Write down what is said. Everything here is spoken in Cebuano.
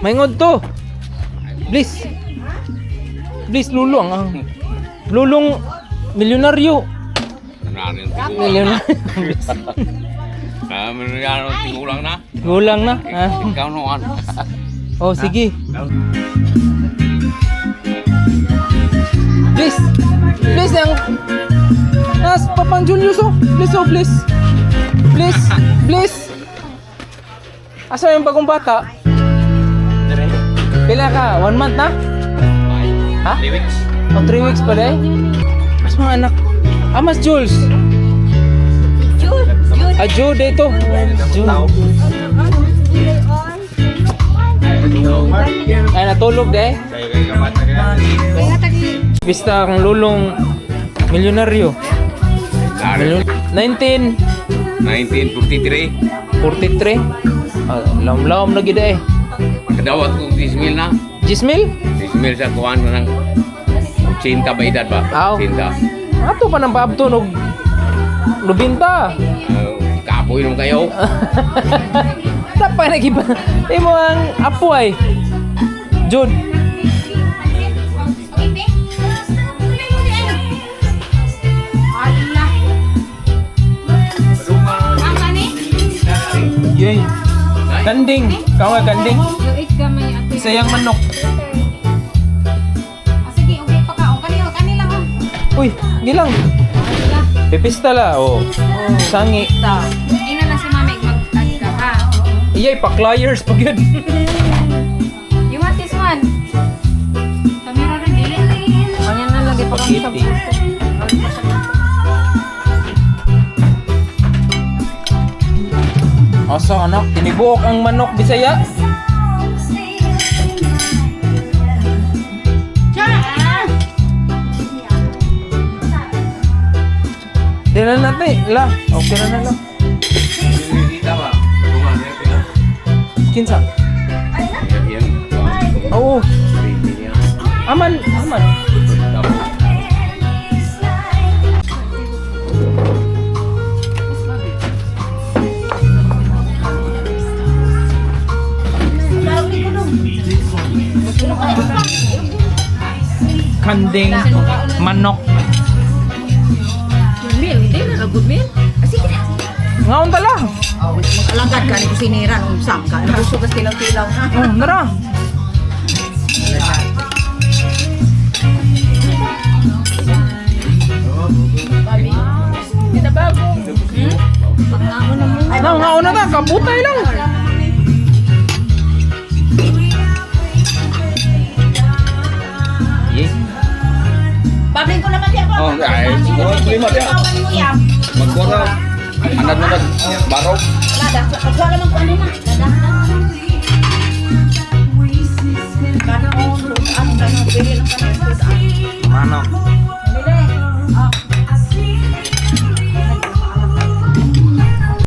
Maingod to. Bliss. Bliss lulong ang lulong milyonaryo. Milyonaryo. Ah, milyonaryo tigulang na. Gulang na. Ah. Ikaw noon. Oh, sige. Bliss. Bliss ang Nas Papang Julius oh. Bliss oh, bliss. Bliss. Bliss. Asa yung bagong bata? Pila ka? One month na? Ha? 3 weeks. Oh, 3 weeks pa day? Mas mga anak. Ah, mas Jules. Jude, Jude. Ah, Jude ito. Jude. Ay, natulog day. Bista akong lulong milyonaryo. 1943. 1943. Ah, lam-lam na gid eh. Kadawat kong 10 mil na. 10 mil? 10 mil sa kuwan na ng 80 ba edad ba? Aw. 80. Ato pa nang paabto og 90. Kapoy naman kayo. Tapay na giba. Imo ang apo ay. Jude. Yay. Kanding. Kawa kanding. Luit ka may ate. Isayang manok. Ah, sige, okay pa ka. O, kanila, kanila oh. Uy, gilang. Pipista la oh. Sangi. Ina lang si mami mag-tag ka ha. Iyay pa pliers pa gyud. You want this one? Kamera rin dili. Kanya na lagi pa kami sa Spaghetti. Asa anak, tinibuok ang manok Bisaya. Dila natin, la. Okay na na lang. Dita ba? Dungan na pila. Kinsa? Yan. Oo. Aman, aman. Kanding manok. Good meal, hindi na good meal. Ah, sige na. Ngaon tala. Mag-alagad ka ni kusinera nung usap ka. Gusto ka tilaw-tilaw na. Oh, nara. Na, ngaon na ta, kaputay lang. Yeah. Babling ko naman di ako. Oh, ay, siguro lima diya. Magkora. Anad na nag barok. Wala, wala naman ko ano na. Manok.